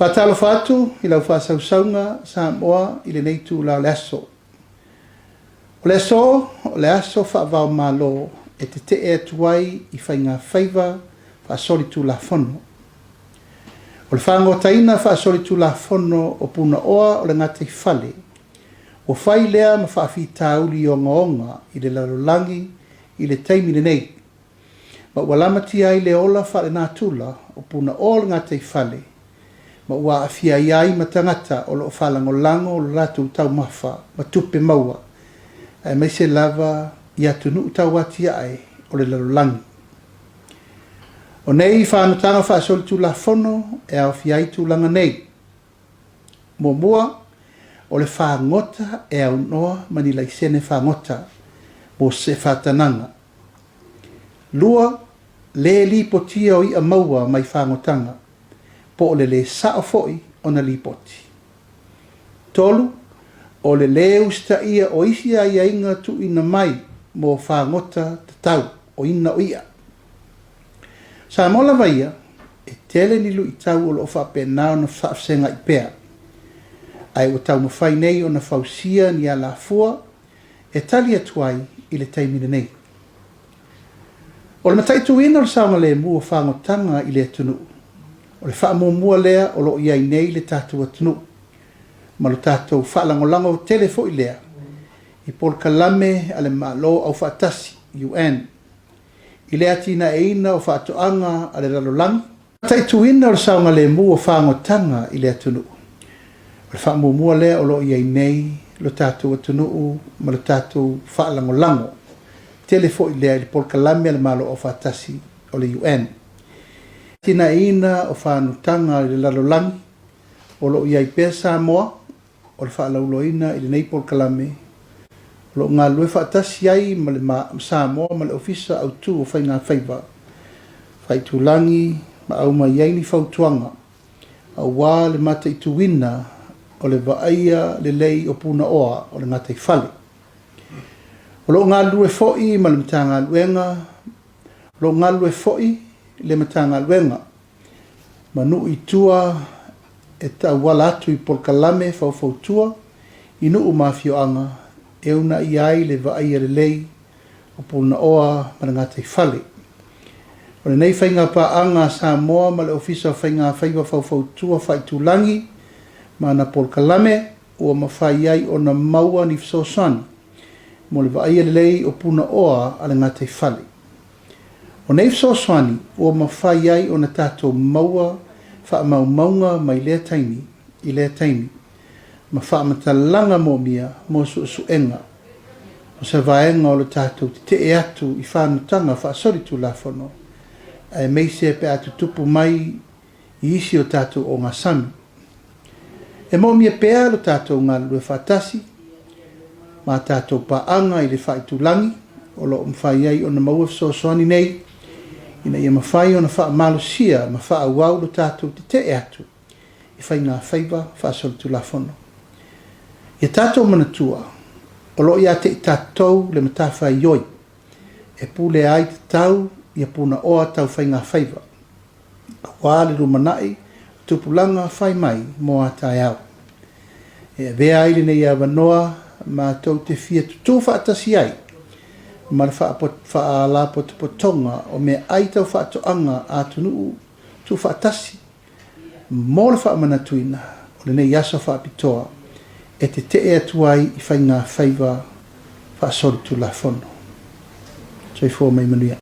Faatalofa atu i lau faasausauga Samoa i lenei itula o le aso. O le aso, o le aso faava-o-Malo e tetee atu ai i faigafaiva faasolitulafono. O le fagotaina faasolitulafono o punaoa o le gataifale, ua fai lea ma faafitauli ogaoga i le lalolagi i le taimi lenei, ma ua lamatia ai le ola faalenatura o punaoa o le gataifale, ma ua aafia ai ma tagata o lo o faalagolago lo latou taumafa ma tupe maua, aemaise lava i atunuu tauatiae o le lalolagi. O nei fanotaga faasolitulafono e aofia ai tulaga nei. Muamua, o le fagota e aunoa ma ni laisene fagota mo se faatanaga. 2, le lipotia o i'a maua mai fagotaga, po o le lē sa'o foi ona lipoti. 3, o le lē usitaia o isi aiaiga tuuina mai mo fagota tatau oina o i'a. Samoa lava ia, e tele ni luitau o lo o faapena ona faafesegai pea, ae ua taumafai nei ona fausia ni alafua e tali atu ai i le taimi lenei. O le mataituina o le saogalemu o fagotaga i le atunuu, o le faamuamua lea o lo o i ai nei le tatou atunuu, ma lo tatou faalagolago tele foi lea i polokalame a le Malo Aufaatasi, UN, i le atinaeina o faatoaga a le lalolagi, mataituina o le saogalemu o fagotaga i le atunuu, o le faamuamua lea o lo o i ai nei lo tatou atunuu ma lo tatou faalagolago tele foi lea i le polokalame a le Malo Aufaatasi o le UN. Atinaeina o fanotaga i le lalolagi, o lo o i ai pea Samoa o le faalauiloaina i lenei polokalame, o lo o galulue faatasi ai ma le Samoa ma le Ofisa Autu o Faiga Faiva Faaitulagi ma aumai ai ni fautuaga aua le mataituina o le vaaia lelei o punaoa o le gataifale. O lo o galulue foi ma le Matagaluega, o lo o galulue foi le Matagaluega ma nuu i tua e tauala atu i polokalame faufautua i nuu ma afioaga e uunaia ai le vaaia lelei o punaoa ma le gataifale. O lenei faiga paaga a Samoa ma le Ofisa o Faiga Faiva Faufautua Faaitulagi ma ana polokalame, ua mafai ai ona maua ni fesoasoani mo le vaaia lelei o punaoa a le gataifale. O nei fesoasoani ua mafai ai ona tatou maua faamaumauga mai lea taimi i lea taimi ma faamatalaga moomia mo suesuega o se vaega o le tatou tetee atu i fanotaga faasolitulafono, aemaise pe a tutupu mai i isi o tatou ogasami. E moomia pea lo tatou galulue faatasi ma tatou paaga i le faaitulagi o lo o mafai ai ona maua fesoasoani nei, ina ia mafai ona faamalosia ma faaauau lo tatou tetee atu i faigafaiva faasolitulafono. Ia tatou manatua, o lo o ia te i tatou le matafaioi e pulea ai tatau ia punaoa tau faigafaiva, aua le lumanai o tupulaga fai mai mo a taeao. E avea ai lenei avanoa matou te fia tutū faatasi ai ma le Faalapotopotoga o Meaai Tau Faatoaga a Atunuu Tuufaatasi mo le faamanatuina o lenei aso faapitoa e tetee atu ai i faigafaiva faasolitulafono. Soifua ma ia manuia.